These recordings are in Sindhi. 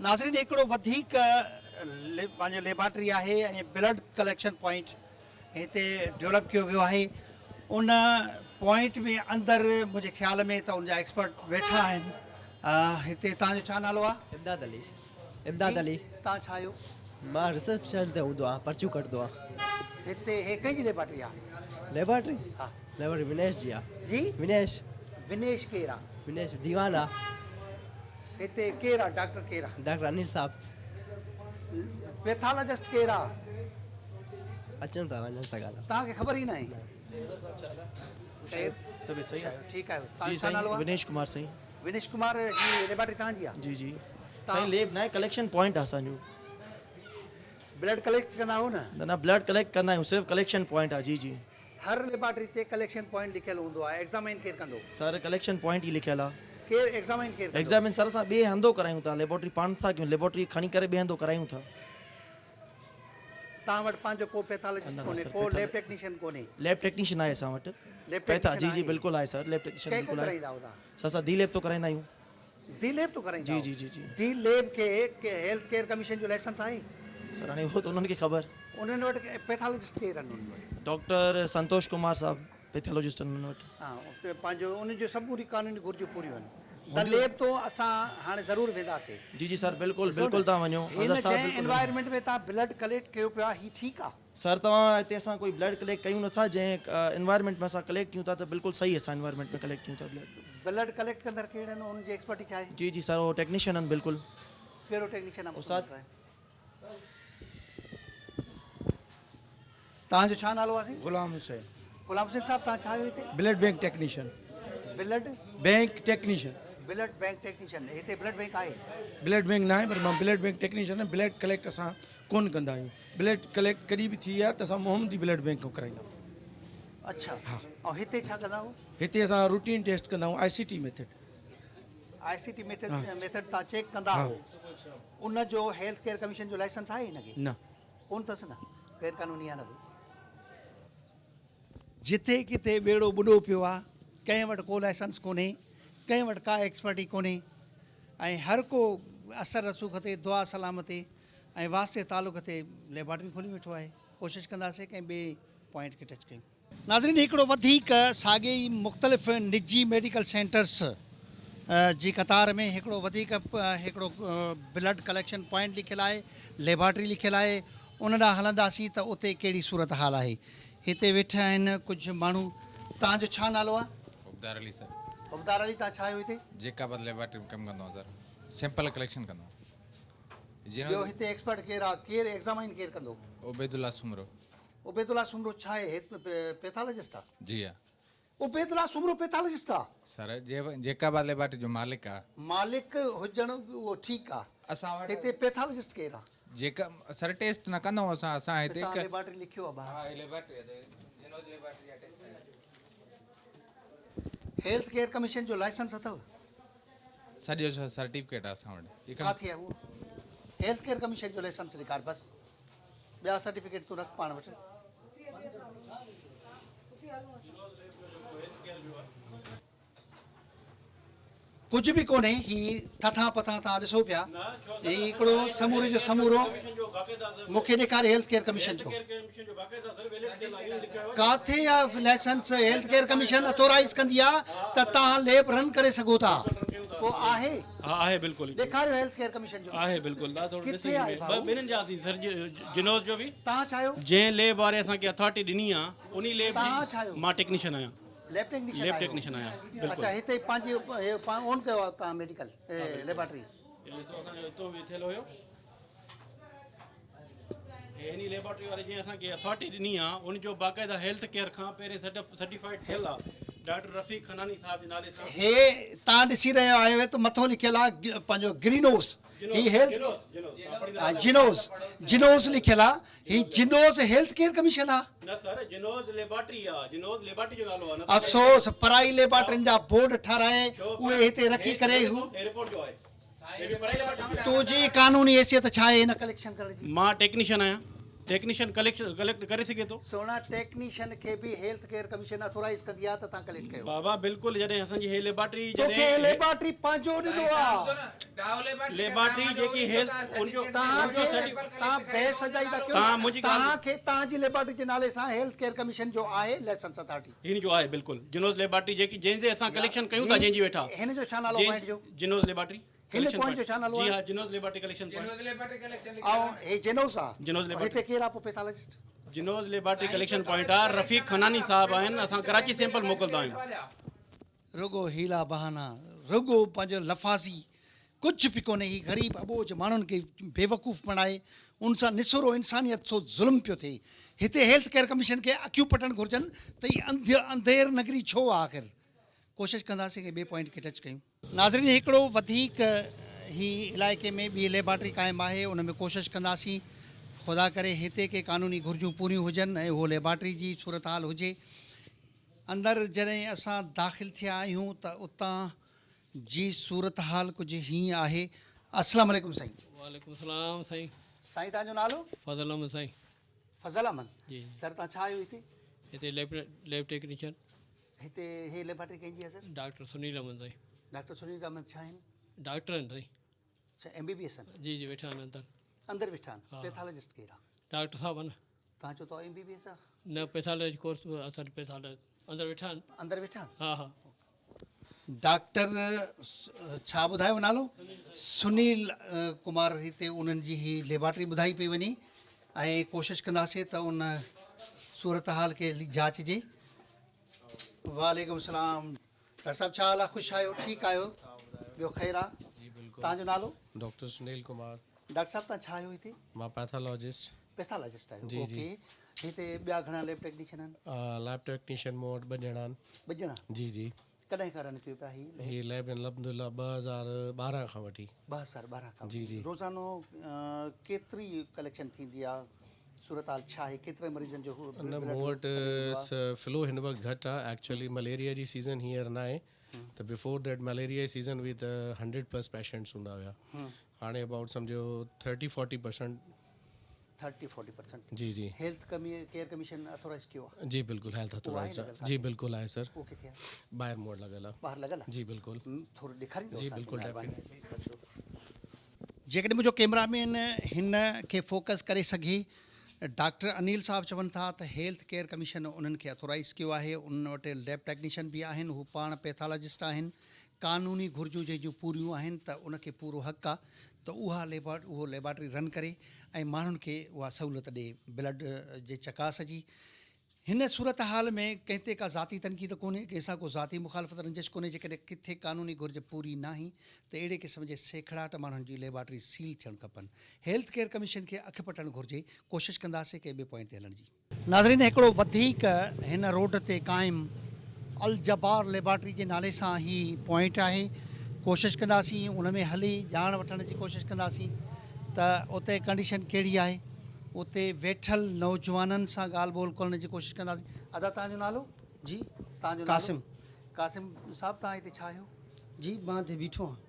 ناظرين هڪڙو وڌيڪ پنهنجو ليبارٽري آهي ۽ بلڊ ڪليڪشن پوائنٽ هتي ڊولپ ڪيو ويو آهي ان پوائنٽ ۾ اندر منهنجي خيال ۾ ته ان جا ايڪسپرٽ ويٺا آهن هتي تان جو ڇا نالو آهي؟ امداد علي امداد علي. تان ڇا آهيو؟ مان رسيپشن تي هوندو آهيان پرچيون ڪڍندو آهيان. هتي هي ڪنهن جي ليبارٽري آهي؟ ليبارٽري؟ ها. ليبارٽري ونيش جي آهي. جي؟ ونيش. ونيش ڪير آهي؟ ونيش ديوان آهي. هتي ڪير آهي ڊاڪٽر ڪير آهي؟ ڊاڪٽر انيل صاحب. پيٿالاجسٽ ڪير آهي؟ اچن ٿا وڃن سان ڳالهايو. توهان کي خبر ئي ناهي. خير طبيعت صحيح آهي؟ ٺيڪ آهيو. توهان جي جو ڇا سائين نالو آهي؟ ونيش ڪمار سائين. ونيش ڪمار جي ليبارٽري توهان جي آهي؟ جي جي سائين ليب ناهي ڪليڪشن پوائنٽ آهي اسان جو. بلڊ ڪليڪٽ ڪندا آهيو نه؟ نه نه بلڊ ڪليڪٽ ڪندا آهيون صرف ڪليڪشن پوائنٽ آهي جي جي. هر ليبارٽري تي ڪليڪشن پوائنٽ لکيل هوندو آهي ايگزامائن ڪير ڪندو؟ سر ڪليڪشن پوائنٽ ئي لکيل آهي. ڪير ايگزامائن ڪير ڪندو؟ ايگزامائن سر اسان ٻئي هنڌو ڪرايون ٿا ليبارٽري پاڻ نٿا ڪيون ليبارٽري کڻي ڪري ٻئي هنڌو ڪرايون ٿا. توهان وٽ پنهنجو ڪو پيٿالاجسٽ ڪونهي ڪو ليب ٽيڪنيشن ڪونهي؟ ليب ٽيڪنيشن آهي اسان وٽ. ليب پيٿا ٽيڪنيشن جي جي آهي؟ بلڪل آهي سر ليب ٽيڪنيشن ڪنهن کان بلڪل آهي. ڪرائيندا آهيو توهان؟ سر اسان the ليب تو ڪرائيندا آهيون. The ليب تو ڪرائيندا جي آهيو؟ جي جي جي. The ليب کي هيلٿ ڪيئر ڪميشن جو لائسنس آهي؟ سر هاڻي اهو ته انهن کي خبر. انهن وٽ پيٿالاجسٽ ڪير آهن انهن وٽ؟ ڊاڪٽر سنتوش ڪمار صاحب پيٿالاجسٽ آهن انهن وٽ. ها پنهنجو انهن جو سموري قانوني گهرجون پوريون آهن. The ليب تو اسان هاڻي ضرور وينداسي. جي جي سر بلڪل بلڪل توهان وڃو هن اظهر صاحب جنهن بلڪل وڃو. انوائرمينٽ ۾ توهان بلڊ ڪليڪٽ ڪيو پيو آهي هي ٺيڪ آهي؟ سر توهان هتي اسان ڪوئي بلڊ ڪليڪٽ ڪيون نٿا جنهن انوائرمينٽ ۾ اسان ڪليڪٽ ڪيون ٿا ته بلڪل صحيح اسان انوائرمينٽ ۾ ڪليڪٽ ڪيون ٿا بلڊ. بلڊ ڪليڪٽ ڪندڙ ڪهڙا آهن انهن جي ايڪسپرٽي ڇا آهي؟ جي جي سر هو ٽيڪنيشن آهن بلڪل. ڪهڙو ٽيڪنيشن آهي استاد. توهان جو ڇا نالو آهي سائين؟ غلام حسين. غلام حسين صاحب توهان ڇا آهيو هتي؟ Blood bank technician. Blood? Bank technician. Blood bank technician هتي بلڊ بينڪ آهي؟ بلڊ بينڪ ناهي پر مان بلڊ بينڪ ٽيڪنيشن آهيان بلڊ ڪليڪٽ اسان ڪونه ڪندا آهيون بلڊ ڪليڪٽ ڪڏهن به ٿي آهي ته اسان محمدي بلڊ بينڪ کان ڪرائيندا آهيون. اڇا ۽ هتي ڇا ڪندا آهيو؟ هتي اسان روٽين ٽيسٽ ڪندا آهيون I C T method. I C T method توهان چيڪ ڪندا آهيو ان جو هيلٿ ڪيئر ڪميشن جو لائسنس آهي هن کي؟ نه. ڪونه اٿس نه غير قانوني آهي نه به. جتي ڪٿي ٻيڙو ٻڏو پيو آ، ڪنهن وٽ ڪو لائسنس ڪونهي، ڪنهن وٽ ڪا ايڪسپرٽي ڪونهي ۽ هر ڪو اثر رسوخ تي، دعا سلام تي ۽ واسطي تعلق تي ليبارٽريون کولي ويٺو آهي. ڪوشش ڪنداسين ڪنهن ٻئي پوائنٽ کي ٽچ ڪيون. ناظرين هڪڙو وڌيڪ ساڳي ئي مختلف نجي ميڊيڪل سينٽرس جي قطار ۾ هڪڙو وڌيڪ هڪڙو بلڊ ڪليڪشن پوائنٽ لکيل آهي ليبارٽري لکيل آهي ان ڏانهن هلنداسين ته اتي ڪهڙي صورت حال آهي هتي ويٺا آهن ڪجهه ماڻهو توهان جو ڇا نالو آهي؟ حبدار علي سر. حبدار علي توهان ڇا آهيو هتي؟ جيڪب آباد ليبارٽري ۾ ڪم ڪندو آهيان سر سيمپل ڪليڪشن ڪندو آهيان. ٻيو هتي ايڪسپرٽ ڪير آهي ڪير ايگزامائن ڪير ڪندو؟ عبيدالله سومرو. عبيدالله سومرو ڇا آهي پيٿالاجسٽ آ؟ جي ها. عبيدالله سومرو پيٿالاجسٽ آ؟ سر جيڪب آباد ليبارٽري جو مالڪ آ. مالڪ هجڻ اهو ٺيڪ آ. اسان وٽ هتي پيٿالاجسٽ ڪير آ؟ جيڪا سر ٽيسٽ نه ڪندا آهيون اسان اسان هتي هتان ليبارٽري لکيو آ ٻاهر. ها هي ليبارٽري آ جنوج ليبارٽري جا ٽيسٽ آهن. هيلٿ ڪيئر ڪميشن جو لائسنس اٿو؟ سڄو سرٽيفڪيٽ آ اسان وٽ. ڪاٿي آ اهو؟ هيلٿ ڪيئر ڪميشن جو لائسنس ڏيکار بس. ٻيا سرٽيفڪيٽ تون رک پاڻ وٽ. ڪجهه به ڪونهي هي ٿٿان پٿان توهان ڏسو پيا هي هڪڙو سموري جو سمورو مون کي ڏيکار هيلٿ ڪيئر ڪميشن جو ڪاٿي آ licence health care commission authorise ڪندي آ ته توهان ليب رن ڪري سگهو ٿا ڪو آهي ها آهي بلڪل ڏيکاريو هيلٿ ڪيئر ڪميشن جو آهي بلڪل دا ٿورو ڪٿي ڏسي آهي ٻه ڀائو؟ ٻنهين جا اسين سر جنوز جو به توهان ڇا آهيو؟ جنهن ليب واري اسان کي اٿارٽي ڏني آ انهي ليب جي توهان ڇا آهيو؟ مان ٽيڪنيشن آهيان ليب ٽيڪنيشن ليب آهيو ٽيڪنيشن آهيان بلڪل اڇا هتي پنهنجي هي پاڻ اون ڪيو آ توهان ميڊيڪل ليبارٽري هي ڏسو اسان جو هتو به ٿيل هيو هي انهي ليبارٽري واري جنهن اسان کي اٿارٽي ڏني آ ان جو باقاعده هيلٿ ڪيئر کان پهرين سرٽيفائيڊ ٿيل آ ڊاڪٽر رفيق خناني صاحب جي نالي سان. هي توهان ڏسي رهيا آهيو ته مٿو لکيل آ پنهنجو گرينوس هي هيلٿ جنوز جنوز لکيل آ هي جنوز هيلٿ ڪيئر ڪميشن آ. نه سر جنوز ليبارٽري آ جنوز ليبارٽري جو نالو آ نه افسوس پرائي ليبارٽرين جا بورڊ ٺهرائي اهي هتي رکي ڪري هو هي رپورٽ جو آهي. تنهنجي قانوني حيثيت ڇا آهي هن ڪليڪشن ڪرڻ جي؟ مان ٽيڪنيشن آهيان. ٽيڪنيشن ڪليڪٽ ڪليڪٽ ڪري سگهي ٿو. سهڻا ٽيڪنيشن کي به هيلٿ ڪيئر ڪميشن اٿورائيز ڪندي آ ته تان ڪليڪٽ ڪيو. بابا بلڪل جڏهن اسان جي هي ليبارٽري توکي هي جڏهن ليبارٽري پنهنجو ڏنو آ. ليبارٽري جيڪي هيلٿ ان جو توهان کي توهان بحث سجائي ٿا ڪيو توهان منهنجي ڳالهه توهان کي توهان جي ليبارٽري جي نالي سان هيلٿ ڪيئر ڪميشن جو آهي لائسنس اٿارٽي. هن جو آهي بلڪل جنوز ليبارٽري جيڪي جنهن تي اسان ڪليڪشن ڪيون ٿا جنهن جي ويٺا هن جو ڇا نالو پوائنٽ جو؟ جنوز ليبارٽري هن پوائنٽ جو ڇا نالو جي آهي؟ ها جنوز ليبارٽري ڪليڪشن پوائنٽ ۽ هي جنوز آ جنوز ليبارٽري. هتي ڪير آ پوء پيٿالاجسٽ؟ جنوز ليبارٽري ڪليڪشن پوائنٽ آ رفيق خناني صاحب آهن اسان ڪراچي سيمپل موڪلدا آهيون. رڳو حيلا بهانا رڳو پنهنجو لفاظي ڪجهه به ڪونهي هي غريب اٻوجهه ماڻهن کي بيوقوف بڻائي ان سان نسورو انسانيت سو ظلم پيو ٿئي هتي هيلٿ ڪيئر ڪميشن کي اکيون پٽڻ گهرجن ته هي انڌ انڌير نگري ڇو آ آخر ڪوشش ڪنداسين ڪي ٻئي پوائنٽ کي ٽچ ڪيون. ناظرين هڪڙو وڌيڪ هي علائقي ۾ ٻي ليبارٽري قائم آهي ان ۾ ڪوشش ڪنداسين خدا ڪري هتي ڪي قانوني گهرجون پوريون هجن ۽ اهو ليبارٽري جي صورتحال هجي اندر جڏهن اسان داخل ٿيا آهيون ته اتان جي صورتحال ڪجهه هيئن آهي السلام عليڪم سائين. وعليڪم السلام سائين. سائين توهان جو نالو؟ فضل احمد سائين. فضل احمد جي. سر توهان ڇا آهيو هتي؟ هتي ليب ليب ٽيڪنيشن. هتي هي ليبارٽري ڪنهن جي آهي سر؟ ڊاڪٽر سنيل احمد سائين. ڊاڪٽر سنيل احمد ڇا آهن؟ ڊاڪٽر آهن سائين. اڇا ايم بي بي ايس آهن؟ جي جي ويٺا آهن اندر. اندر ويٺا آهن. پيٿالاجسٽ ڪير آهي؟ ڊاڪٽر صاحب آهن. توهان چئو ٿا ايم بي بي ايس آهي؟ نه پيٿالاجي ڪورس اسان پيٿالاجي اندر ويٺا آهن. اندر ويٺا آهن؟ ها ها. ڊاڪٽر ڇا ٻڌايو نالو؟ سنيل ڪمار هتي انهن جي هي ليبارٽري ٻڌائي پئي وڃي ۽ ڪوشش ڪنداسين ته ان صورتحال کي جاچجي. وعليڪم السلام ڊاڪٽر صاحب ڇا حال آ خوش آهيو ٺيڪ آهيو ٻيو خير آ توهان جو نالو؟ ڊاڪٽر سنيل ڪمار. ڊاڪٽر صاحب توهان ڇا آهيو هتي؟ مان پيٿالاجسٽ. پيٿالاجسٽ آهيو جي جي. اوڪي هتي ٻيا گهڻا ليب ٽيڪنيشن آهن؟ ليب ٽيڪنيشن مون وٽ ٻه ڄڻا آهن. ٻه ڄڻا؟ جي جي. ڪڏهن کان رن ڪيو پيا هي ليب؟ هي ليب الحمدلله 2012 کان وٺي. 2012 کان جي وٺي. جي. روزانو ڪيتري ڪليڪشن ٿيندي آ صورتحال ڇا آهي ڪيتري مريضن جو نه مون وٽ فلو هن وقت گهٽ آ ايڪچوئلي مليريا جي سيزن هينئر ناهي ته بفور that malaria جي سيزن هئي ته هنڊريڊ پلس پيشنٽس هوندا هيا هاڻي ابائوٽ سمجهو thirty forty percent. Thirty forty percent. جي جي. هيلٿ ڪيئر ڪميشن اٿورائز ڪيو آ. جي بلڪل هيلٿ اٿورائز جي بلڪل آهي سر. اهو ڪٿي آ؟ ٻاهر مون وٽ لڳل آ. ٻاهر لڳل آ؟ جي بلڪل. ٿورو ڏيکاريندو جي بلڪل ڊيفينيٽلي. جيڪڏهن منهنجو ڪيمرا مين هن کي فوڪس ڪري سگهي ڊاڪٽر انيل صاحب چون ٿا ته هيلٿ ڪيئر ڪميشن انهن کي اٿورائز ڪيو آهي انهن وٽ ليب ٽيڪنيشن به آهن هو پاڻ پيٿالاجسٽ آهن قانوني گهرجون جنهن جون پوريون آهن ته ان کي پورو حق آ ته اها اهو ليبارٽري رن ڪري ۽ ماڻهن کي اها سهولت ڏي بلڊ جي چڪاس جي هن صورتحال ۾ ڪنهن تي ڪا ذاتي تنقيد ڪونهي، ڪنهن سان ڪو ذاتي مخالفت رنجش ڪونهي، جيڪڏهن ڪٿي قانوني گهرج پوري ناهي ته اهڙي قسم جي سيکڙاٽ ماڻهن جي ليبارٽري سيل ٿيڻ کپن. هيلٿ ڪيئر ڪميشن کي اک پٽڻ گهرجي، ڪوشش ڪنداسين ڪنهن ٻئي پوائنٽ تي هلڻ جي. ناظرين هڪڙو وڌيڪ هن روڊ تي قائم الجبار ليبارٽري جي نالي سان هي پوائنٽ آهي، ڪوشش ڪنداسين ان ۾ هلي ڄاڻ وٺڻ جي ڪوشش ڪنداسين ته اتي ڪنڊيشن ڪهڙي آهي. اتي ويٺل نوجوانن سان ڳالهه ٻولهه ڪرڻ جي ڪوشش ڪنداسين. ادا توهان جو نالو؟ جي توهان جو نالو؟ قاسم. قاسم صاحب توهان هتي ڇا آهيو؟ جي مان هتي بيٺو آهيان.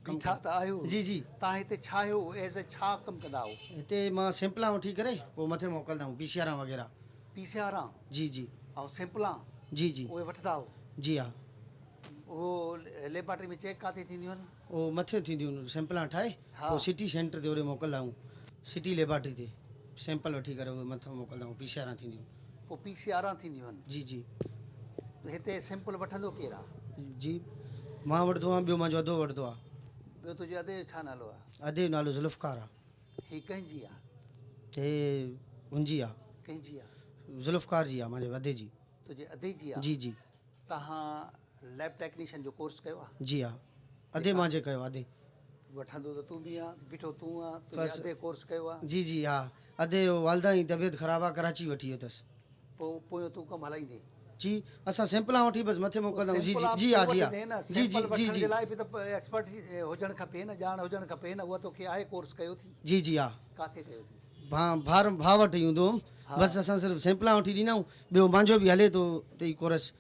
بيٺا ته آهيو. جي جي. توهان هتي ڇا آهيو ايز اي ڇا ڪم ڪندا آهيو؟ هتي مان سيمپلان وٺي ڪري پوء مٿي موڪلندا آهيون پي سي آران وغيره. پي سي آران؟ جي جي. ۽ سيمپلان؟ جي جي. اهي وٺندا آهيو؟ جي ها. اهو ليبارٽري ۾ چيڪ ڪاٿي ٿينديون آهن؟ اهو مٿي ٿينديون آهن سيمپلان ٺاهي پوء سٽي سينٽر تي اوري موڪلندا آهيون سٽي ليبارٽري تي سيمپل وٺي ڪري اهي مٿان موڪلندا آهيون پي سي آران ٿينديون آهن. پوء پي سي آران ٿينديون آهن؟ جي جي. هتي سيمپل وٺندو ڪير آهي؟ جي مان وٺندو آهيان ٻيو منهنجو ادو وٺندو آهي. ٻيو تنهنجي ادي جو ڇا نالو آهي؟ ادي جو نالو ذوالفقار آهي. هي ڪنهن جي آهي؟ هي هن جي آهي. ڪنهن جي آهي؟ ذوالفقار جي آهي منهنجي ادي جي. تنهنجي ادي جي آهي؟ جي جي. توهان ليب ٽيڪنيشن جو ڪورس ڪيو آ؟ جي ها ادي مان جي ڪيو ادي. وٺندو ته تون به آن بيٺو تون آن تنهنجي ادي ڪورس ڪيو آ. جي جي ها ادي جو والده جي طبيعت خراب آ ڪراچي وٺي ويو اٿس. پوء پويون تون ڪم هلائيندين. جي اسان سيمپلان وٺي بس مٿي موڪلندا آهيون جي جي جي ها جي ها جي جي جي جي لاء به ته ايڪسپرٽ هجڻ کپي نه ڄاڻ هجڻ کپي نه اها توکي آهي ڪورس ڪيو ٿي. جي جي ها. ڪاٿي ڪيو ٿي. ڀاء ڀاء وٽ ئي هوندو هوم بس اسان صرف سيمپلان وٺي ڏيندا آهيون ٻيو مانجو به هلي ٿو ته ڪورس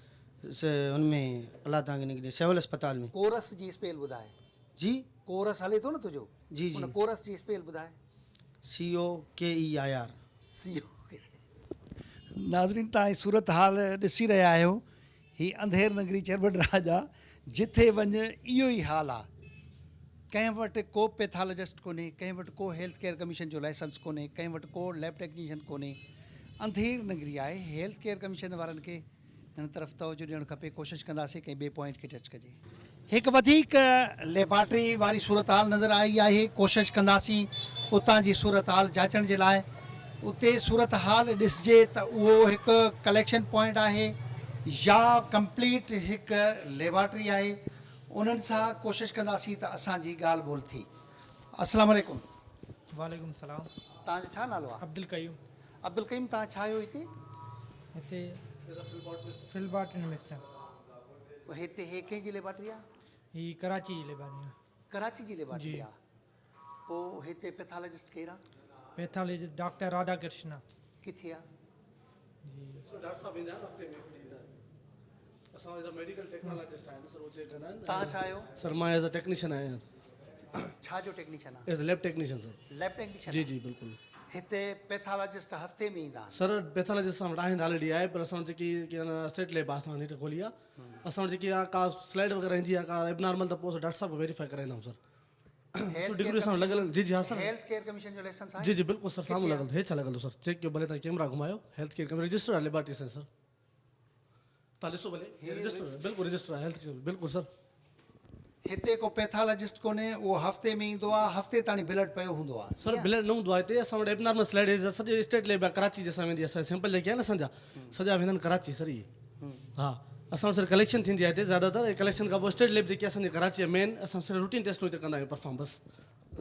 هن ۾ الله تان کي نڪري سول اسپتال ۾. ڪورس جي اسپيل ٻڌاء. جي. ڪورس هلي ٿو نه تنهنجو. جي جي. ان ڪورس جي اسپيل ٻڌاء. سي او ڪي اي I R. سي او کي. ناظرين توهان هي صورت حال ڏسي رهيا آهيو هي انڌير نگري چرٻٽ راڄ آ جٿي وڃ اهو ئي حال آ ڪنهن وٽ ڪو پيٿالاجسٽ ڪونهي ڪنهن وٽ ڪو هيلٿ ڪيئر ڪميشن جو لائسنس ڪونهي ڪنهن وٽ ڪو ليب ٽيڪنيشن ڪونهي انڌير نگري آهي هيلٿ ڪيئر ڪميشن وارن کي هن طرف توجه ڏيڻ کپي ڪوشش ڪنداسين ڪنهن ٻئي پوائنٽ کي ٽچ ڪجي. هڪ وڌيڪ ليبارٽري واري صورتحال نظر آئي آهي ڪوشش ڪنداسين اتان جي صورتحال جاچڻ جي لاء اتي صورتحال ڏسجي ته اهو هڪ ڪليڪشن پوائنٽ آهي يا ڪمپليٽ هڪ ليبارٽري آهي انهن سان ڪوشش ڪنداسين ته اسان جي ڳالهه ٻولهه ٿي. السلام عليڪم. وعليڪم السلام. توهان جو ڇا نالو آهي؟ عبدالقيوم. عبدالقيوم توهان ڇا آهيو هتي؟ هتي فلباٽنسٽ آهيان. هتي هي ڪنهن جي ليبارٽري آهي؟ هي ڪراچي جي ليبارٽري آهي. ڪراچي جي ليبارٽري آهي. پوء هتي پيٿالاجسٽ ڪير آهي؟ Pathologist doctor Radha Krishna. ڪٿي آهي؟ جي. سر ڊاڪٽر صاحب ايندا آهن هفتي ۾ هڪ ڏينهن ايندا آهن. اسان ايز ا ميڊيڪل ٽيڪنالاجسٽ آهيان سر اهو چيڪ ڪندا آهن. توهان ڇا آهيو؟ سر مان ايز ا ٽيڪنيشن آهيان. ڇا جو ٽيڪنيشن آهي؟ As a lab technician sir. Lab technician? جي جي بلڪل. هتي پيٿالاجسٽ هفتي ۾ ايندا آهن. سر پيٿالاجسٽ اسان وٽ آهن آلريڊي آهي پر اسان وٽ جيڪي ڪي اسيٽ ليب آهي اسان هيٺ کولي آهي اسان وٽ جيڪي آهي ڪا سلائيڊ وغيره ايندي آهي ڪا ائبنارمل ته پوء اسان ڊاڪٽر صاحب کان ويريفائي ڪرائيندا آهيون سر سو ڊگري اسان وٽ لڳل آهن جي جي ها سر هيلٿ ڪيئر ڪميشن جو لائسنس آهي جي جي بلڪل سر سامهون لڳل هي ڇا لڳل اٿو سر چيڪ ڪيو ڀلي توهان ڪيمرا گهمايو هيلٿ ڪيئر ڪميشن رجسٽر آهي ليبارٽري سان سر توهان ڏسو ڀلي هي رجسٽر بلڪل رجسٽر آهي هيلٿ ڪيئر بلڪل سر. هتي ڪو پيٿالاجسٽ ڪونهي اهو هفتي ۾ ايندو آهي هفتي تاڻي بلڊ پيو هوندو آهي. سر بلڊ نه هوندو آهي هتي اسان وٽ ايبنارمل سلائيڊ هي سڄي اسٽيٽ ليب آهي ڪراچي جي اسان ويندي اسان سيمپل جيڪي آهن اسان جا سڄا ويندا آهن ڪراچي سر اهي ها اسان وٽ سر ڪليڪشن ٿيندي آهي هتي زياده تر ڪليڪشن کان پوء اسٽيٽ ليب جيڪي اسان جي ڪراچي آهي مين اسان صرف روٽين ٽيسٽون هتي ڪندا آهيون پرفارم بس.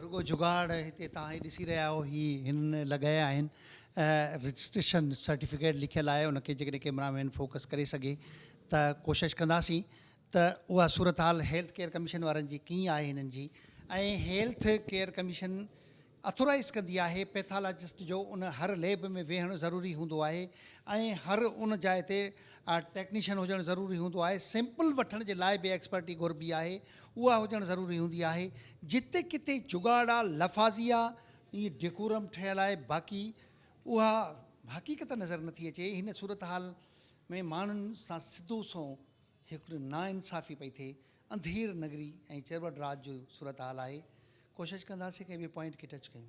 رڳو جگاڙ هتي توهان هي ڏسي رهيا آهيو هي هنن لڳايا آهن رجسٽريشن سرٽيفڪيٽ لکيل آهي ان کي جيڪڏهن ڪيمرا مين فوڪس ڪري سگهي ته ڪوشش ڪنداسين ته اها صورتحال هيلٿ ڪيئر ڪميشن وارن جي ڪيئن آهي هنن جي ۽ هيلٿ ڪيئر ڪميشن اٿورائيز ڪندي آهي پيٿالاجسٽ جو ان هر ليب ۾ ويهڻ ضروري هوندو آهي ۽ هر ان جاء تي ٽيڪنيشن هجڻ ضروري هوندو آهي سيمپل وٺڻ جي لاء به ايڪسپرٽي گهربي آهي اها هجڻ ضروري هوندي آهي جتي ڪٿي جگاڙ آ لفاظي آ ائين ڊيڪورم ٺهيل آهي باقي اها حقيقت نظر نٿي اچي هن صورتحال ۾ ماڻهن سان سڌو سنئون هڪ ناانصافي پئي ٿئي انڌير نگري ۽ چرٻٽ راڄ جو صورتحال آهي ڪوشش ڪنداسين ڪنهن ٻئي پوائنٽ کي ٽچ ڪيون.